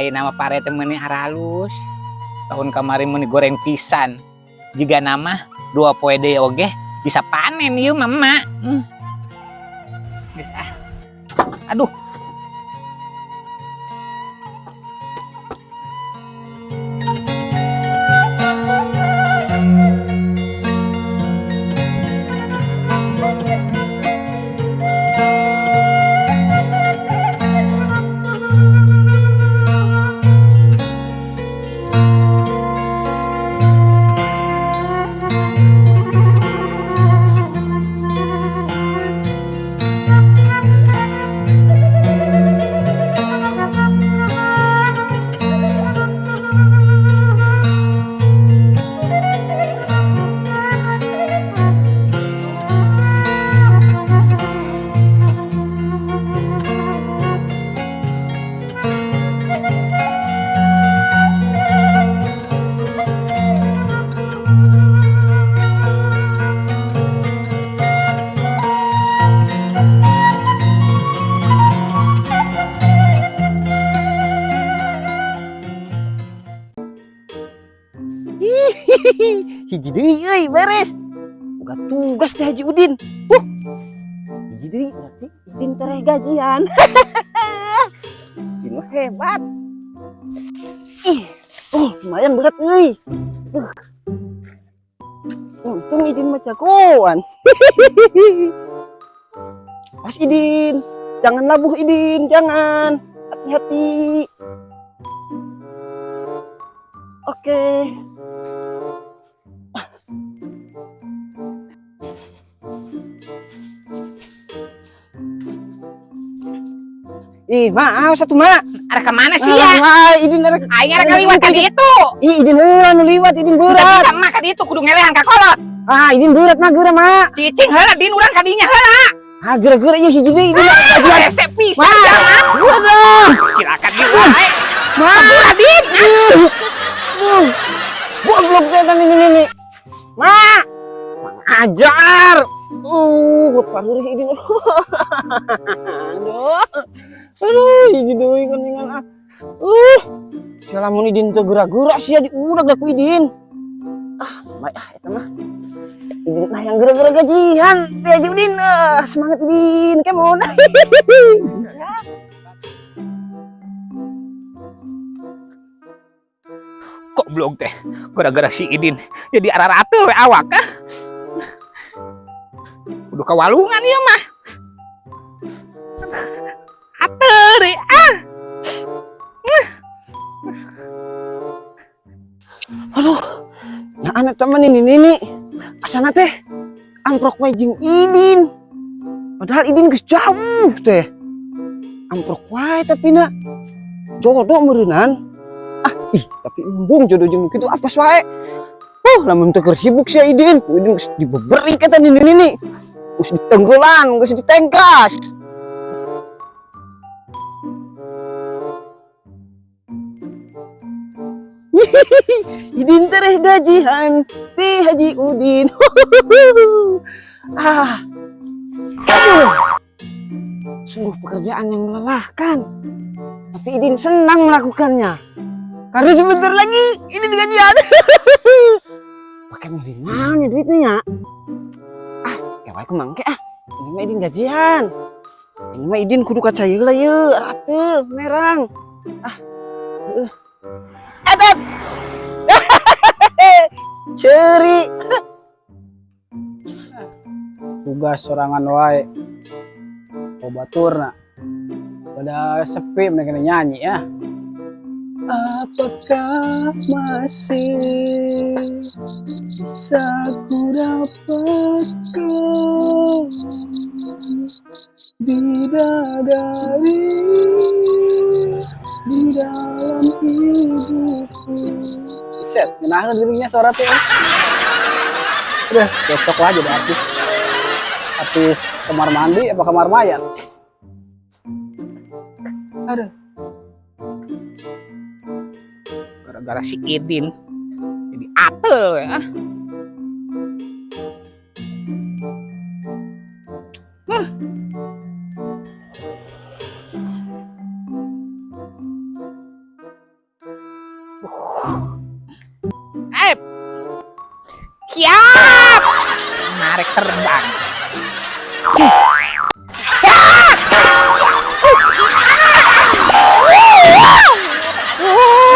Ayeuna mah pare teh meuni aralus. Tahun kamari meuni goreng pisan. Jiga nama 2 poe deui oge bisa panen ieu mah emak. Geus ah. Aduh. Hiji deui euy beres. Boga tugas teh Haji Udin. Hiji deui berarti Udin tereh gajian. Udin mah hebat. Ih, oh lumayan berat euy. Untung Idin mah jagoan. Pas Idin, jangan labuh Idin, jangan. Hati-hati. Oke. Ih, maaf satu mak. Arek kemana sih ya? Ah, Idin arek. Aing arek ngaliwat ka ditu. Ih, Idin heula nu liwat, Idin berat. Bisa mak ka ditu kudu ngelehan ka kolot. Ah, Idin berat mah geura mak. Cicing heula din urang ka dinya heula. Ah, geura-geura ieu hiji deui Idin. Ah, resep pisan ya, mak. Waduh. Silakan di wae. Mak. Geura din. Duh. Goblok setan ini nih. Mak. Ajar. Parurih Idin. Aduh. Aduh, hiji deui kuningan ah. Salamun Idin teu geura-geura sia diudag da ku Idin. Ah, bae ah eta mah. Idin mah yang geura-geura gajian, teh Haji Udin. Ah, semangat Idin, come on. Kok blog teh gara-gara si Idin jadi ararateul we awak ah. Kudu kawalungan ieu mah. Ateul deui ah. Aduh, nyaan eta mah nini nini. Asana teh amprok wae jeung Idin. Padahal Idin geus jauh teh. Amprok wae tapi na jodoh meureunnan. Ah, ih, tapi embung jodoh jeung kitu apes wae. Lamun teu keur sibuk sia Idin, ku Idin geus dibeberi eta nini nini. Geus ditenggelan, geus ditengkas. Idin tereh gajian ti Haji Udin. Ah. Aduh. Sungguh pekerjaan yang melelahkan. Tapi Idin senang melakukannya. Karena sebentar lagi Idin gajian. Pakai beli naon ya duitnya ya? Ah, kayak wae kumangke ah. Ini mah Idin gajian. Ini mah Idin kudu kacai heula ye, rateul, merang. Ah. Heeh. Etet. Ceri. Tugas sorangan wae. Obaturna. Pada sepi mereka nyanyi ya. Apakah masih bisa ku dapatkan bidadari di dalam hidupku? Set, menahan dirinya suara teh. Udah, cocok lah jadi artis. Artis kamar mandi apa kamar mayat? Aduh. Gara-gara si Idin jadi atel ya. Huh. Terbang.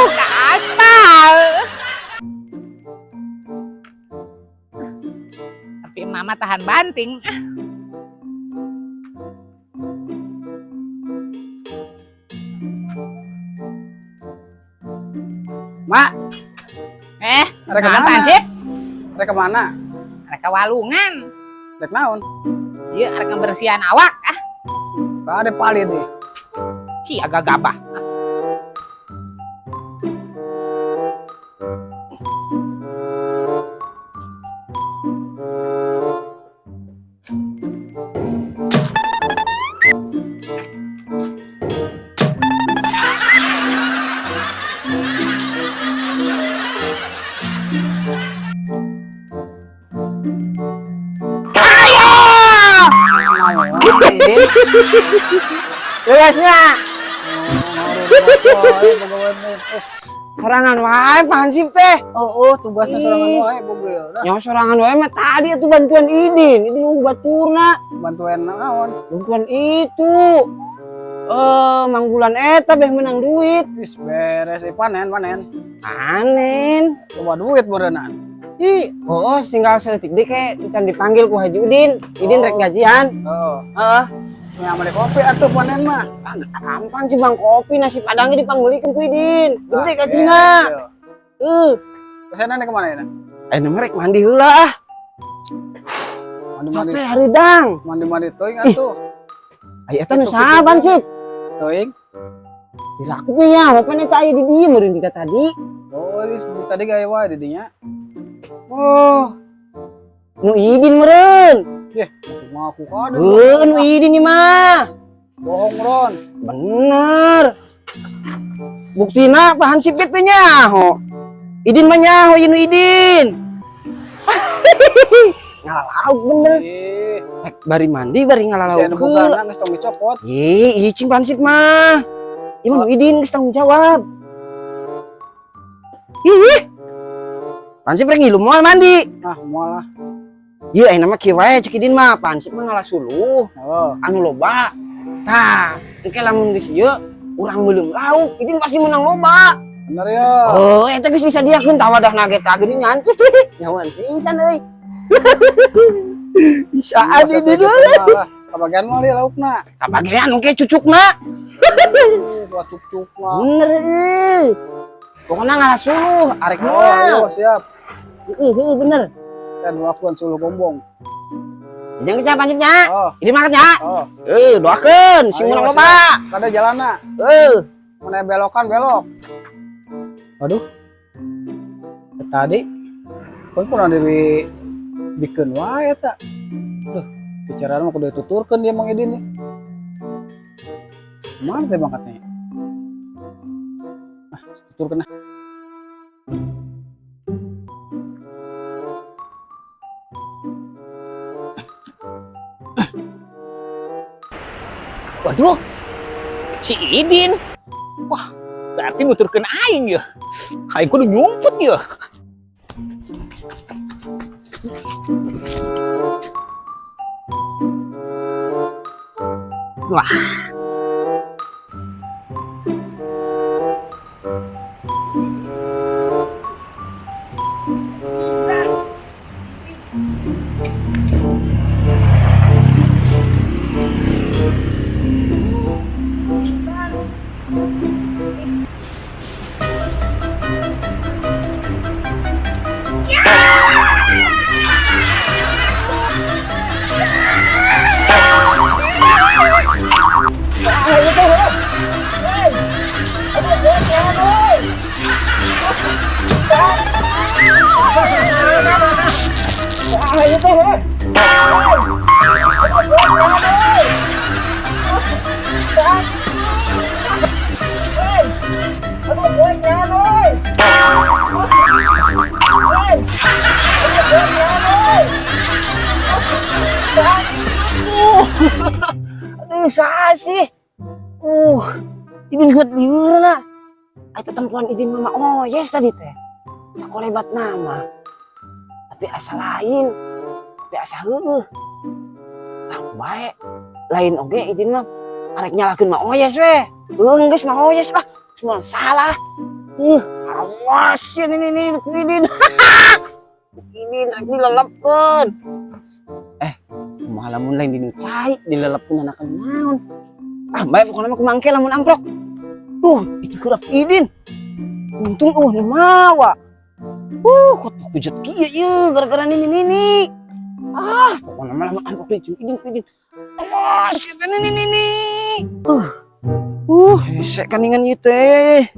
Ke aspal. Tapi mama tahan banting. Mak, Eh, rek kemana? apaan sih? Rek kemana? Rek walungan. Rek naon? Iya, rek ngebersihan awak. Ah, Kade palit nih. si agak gabah. Idin. Luasnya. Sorangan wae Pak Hansip teh. Oh, tugasnya sorangan Ih. wae bogel. Dah, Nyawa sorangan wae mah tadi itu bantuan Idin. Idin mau baturna. bantuan naon? Bantuan itu. Manggulan eta beh menang duit. Wis beres panen, panen. Panen. Coba duit berenang. Ih, oh, tinggal saeutik deui ke can dipanggil ku Haji Udin. Idin Oh. rek gajian. Oh, Heeh. nya beli kopi atuh panen mah. Ah, gampang sih bang kopi nasi padangnya dipanggulikeun ku Idin. Gede gajina. Kesana nih kemana ya? Eh, nama rek mandi heula ah. Mandi mandi Capek hareudang. mandi mandi teuing atuh. Aya eta nu saha Hansip? Teuing. Dilaku teh nya, apa eta aya di dieu meureun tiga tadi. Oh, di tadi gaya wae di dinya. Oh. Nu Idin meureun. Yeh, mau aku kade. Heuh, nu Idin ieu mah. Bohong Ron. Bener. Buktina Pak Hansip ge teu nyaho. Idin mah nyaho ieu nu Idin. Ngalalauk bener. Ih, Rek bari mandi bari ngalalauk saya heula. bogana geus tong dicopot. Ih, icing Pak Hansip mah. Ieu mah nu Idin geus tanggung jawab. Ih. Pak Hansip rek ngilu moal mandi. Ah, moal lah. Ieu ayeuna mah kieu wae cek Idin mah, Pak Hansip mah ngalah suluh Oh, anu loba. Tah, engke lamun geus ieu urang meuleum lauk, Idin pasti menang loba. Bener ya. Oh, eta geus disadiakeun tah wadahna ge tah geuningan. Nyawan pisan euy. Bisaan Idin mah. Kabagian mah lieu laukna. Kabagian engke cucukna. Buat cuk-cuk mah. Bener euy. Pokoknya ngalah suluh, arek Oh, moal. oh, siap. Heeh, heuh, bener. Dan lakukan suluh gombong. Jangan kecap Hansipnya. Oh, Ini makan ya. oh. Doakeun sing Ayo, menang loba. Kada jalanna. Mana belokan belok. Waduh. Tadi kan kurang dari bikin wae eta. Duh, bicaraan mah kudu dituturkeun dia Mang Idin nih. Mana teh bangkatnya? Ah, tuturkeun ah. Waduh, si Idin. Wah, berarti nuturkeun aing ya. Aing kudu nyumput ya. Wah. Aduh, saha sih? Idin kuat liurna. Ay tetempuan Idin mama. Oh, yes tadi teh. Aku lebat nama. Tapi asal lain. Tapi asa heueuh. Ah, bae. Lain oge Idin mah arek nyalahkeun Mak Oyes we. Heuh, geus Mak Oyes lah. Semua salah. Awas ya ini nih ku Idin. Ku Idin rek dilelepkeun. Kumaha lamun lain dinu cai dilelepkeun anak naon. Ah, bae pokona mah kumangke lamun amprok. Duh, itu kurap Idin. Untung eueuh nu mawa. Kok kujet kieu ieu gara-gara nini-nini. Ah, pokona mah lamun amprok deui jeung Idin ku Idin. Awas eta nini-nini. Hese kaningan ieu teh.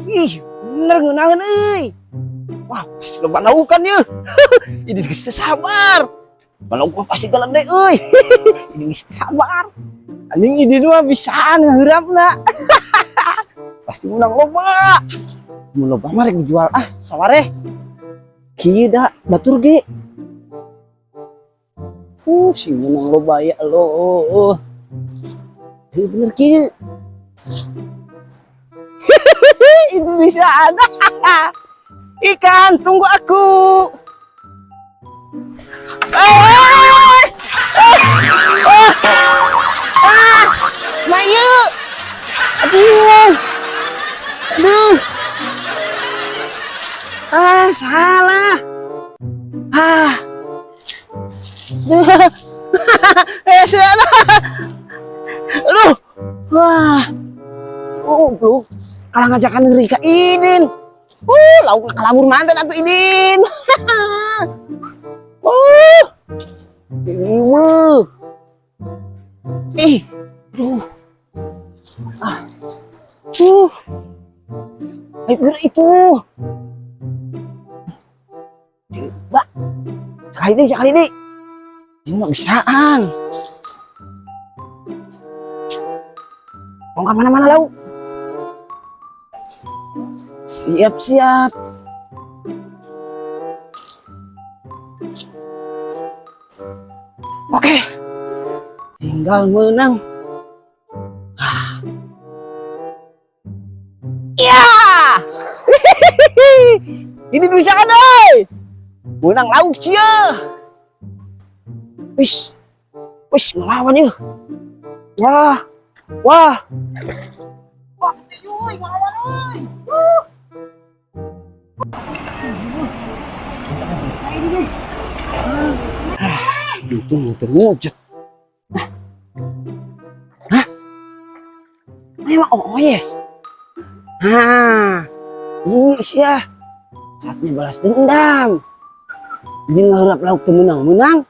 Ih, bener ngeunaheun euy. Wah, pasti loba laukan yeuh. Ini geus teu sabar. Lauk mah pasti galede euy. Ini geus teu sabar. Anjing Idin mah bisaan ngaheurapna. Pasti menang loba. Mun loba mah rek dijual ah sawareh. Kieu da batur ge. Sing menang loba ya Allah. Heuh, bener kieu. Ini bisa ada. Ikan, tunggu aku. Ah, ah, ah, Mayu. Aduh. Aduh. Ah, salah. Ah. Aduh. Salah. Aduh. Wah. Oh, bro. Kalah ngajakan ngeri ka Idin. Lauk kalabur mantan atuh Idin. Ini mah. Ih, aduh. Ah. Ayo geura itu. Coba. Sekali deh, sekali deh. Ini mah bisaan. Mau ke mana-mana lauk. Siap, siap. Oke. Tinggal menang. Ah. Ya. Ini bisa kan, oi? Menang lauk cia. Wis. Wis ngelawan yuk. Wah. Wah. Wah, euy, ngelawan euy. Ah, itu ngujud. Hah? Memang oh yes. Hah. Iya sih ya. Saatnya balas dendam. Ini ngeharap lauk teu menang-menang.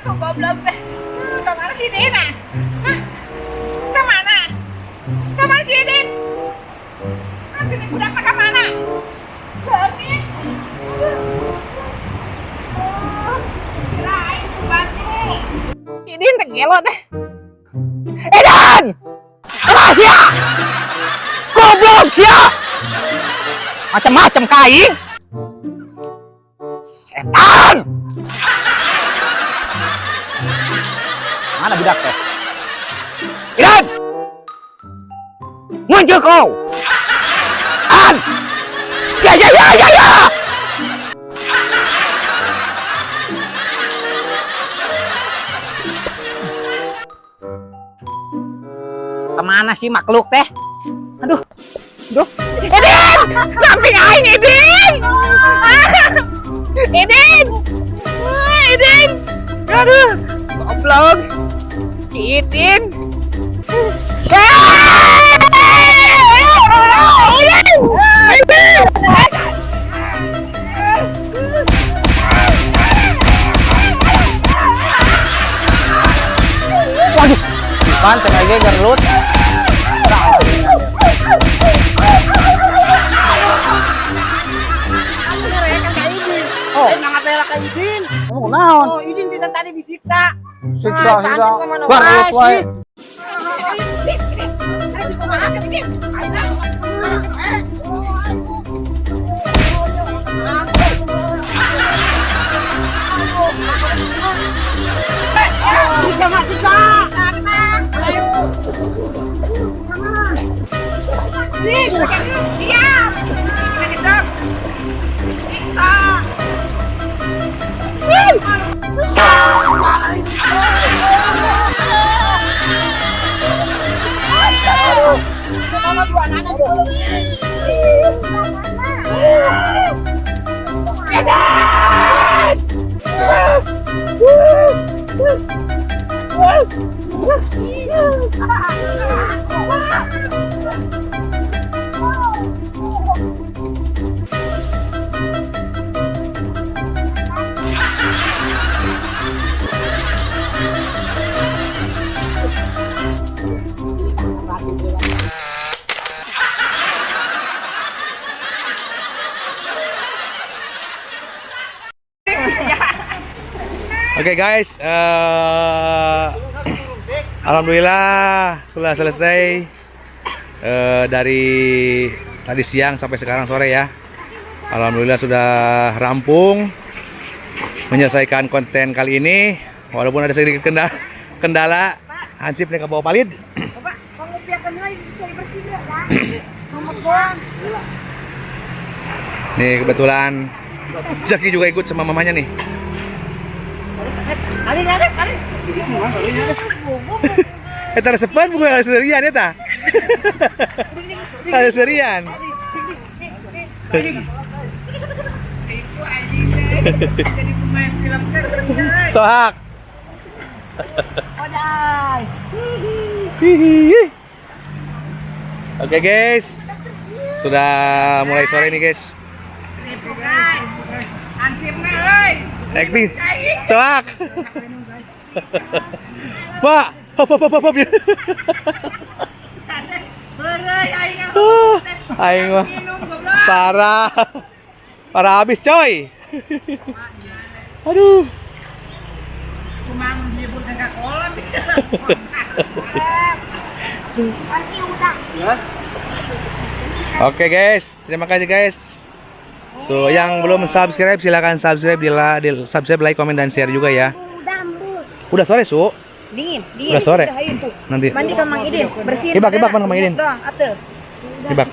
Ku goblok teh. Kamana si Idin ah? Hah? Kamana? Kamana si Idin? Ah, sini budak teh kamana? Leungit. Oh, kirain ku bantu. Idin teh gelo teh. Idin! Kamana sia? Goblok sia! Macam-macam ka aing. Setan! Mana budak teh? Idan! Muncul kau! An! Ya ya ya ya ya! Kemana sih makhluk teh? Aduh, aduh. Idin! Samping aing, Idin! Ah! Idin! Ah, Idin! Aduh, goblok. Si Idin. Ah! Idin! Idin! Waduh, pan cek aja gelut. Oh, ngapela ka Idin. Oh, naon? Oh, Idin tidak tadi disiksa. Siksa, Ah, siksa. kemana Gelut wae wae. sih. Siksa, Mak, siksa. Diam! Siksa! Oke guys, alhamdulillah sudah selesai dari tadi siang sampai sekarang sore ya. Alhamdulillah sudah rampung menyelesaikan konten kali ini. Walaupun ada sedikit kendala, hansip nih ke bawah palid. Bapak, pengupiakan lagi cai bersih enggak? Nomor doang. Nih kebetulan Zaki juga ikut sama mamanya nih. Ali, ali, ali. Eh, resepan bukan serian ya ta? Ada serian. Jadi pemain film terus. Sohak. Hihihi. Oke guys, sudah mulai sore nih guys. Guys, hansipna euy. Acting, sohak. Pak, hop hop hop hop. Beureuy aing. Aing mah Minum goblok. parah, parah habis coy. Aduh. Kumaha menghibur ka kolam. Oke guys, terima kasih guys. So yang belum subscribe silahkan subscribe di subscribe, like, komen dan share juga ya. Udah sore Su, Dingin, dingin. udah sore. Udah, ayo tuh. Nanti. Mandi ke Mang Idin, bersihin. Ibak, ibak, mana Mang Idin? Doang, atuh. Ibak.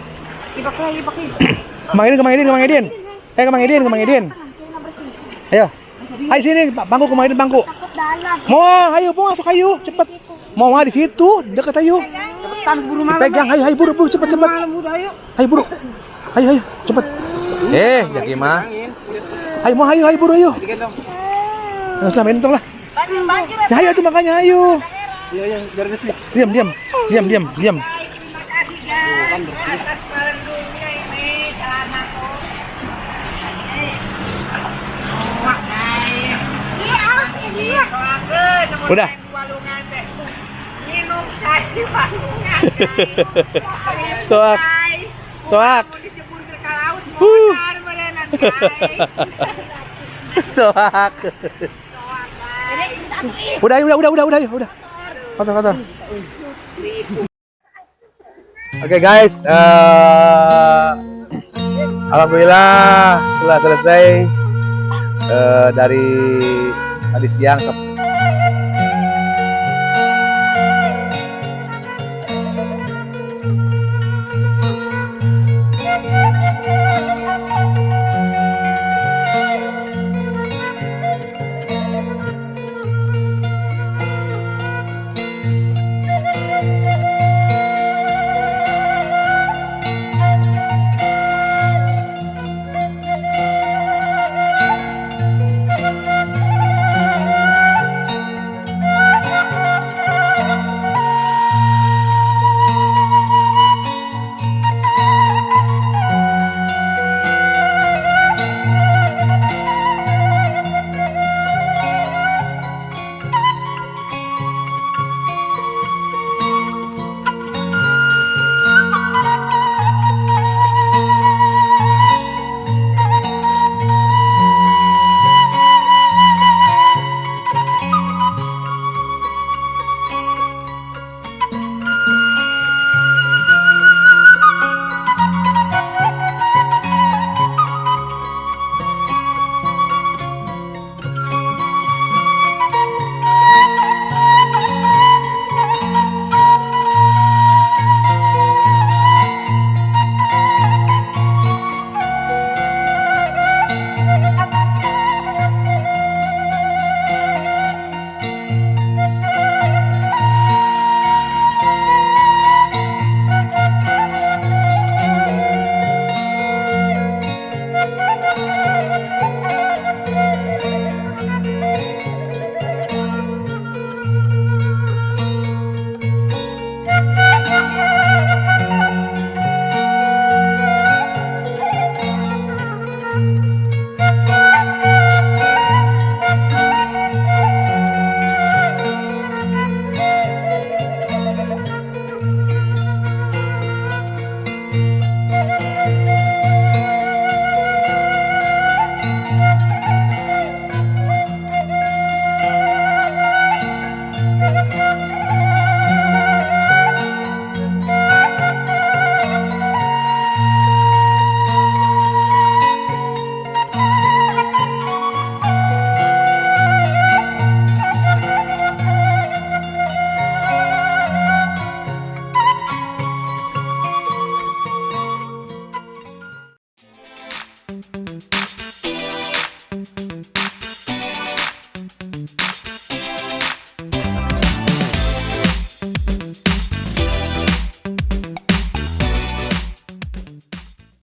Ibak lagi, ibak lagi. Mang Idin ke Mang Idin ke Mang Idin. Eh ke Mang Idin ke Mang Idin. Ayo. Ayo sini, bangku ke Mang Idin bangku. Mau, ayo, mau masuk ayo, cepet. Mau nggak di situ, deket ayo. Cepetan buru malam. Dipegang, ayo, ayo buru, buru, cepet, cepet. Malam udah ayo. Ayo buru. Ayo, ayo, cepet. Eh, jadi mah. Ayo mau, ayo, ayo buru, ayo. Nggak usah main lah. Ya, ayo tuh makanya ayo. Iya, iya, biar bersih. Diam, diam, diam, diam, diam. Terima kasih guys. Atas pelindungnya ini celanaku. Wah, guys. Iya, iya. Udah. Walungan teh. Minum cai walungan. Soak. Guys. Soak. Mau dicebur ke laut modar beneran, guys. Soak. Ini bisa atuh ih. Udah, udah, udah, udah, udah, udah. Kotor, kotor. Oke guys, alhamdulillah sudah selesai dari tadi siang.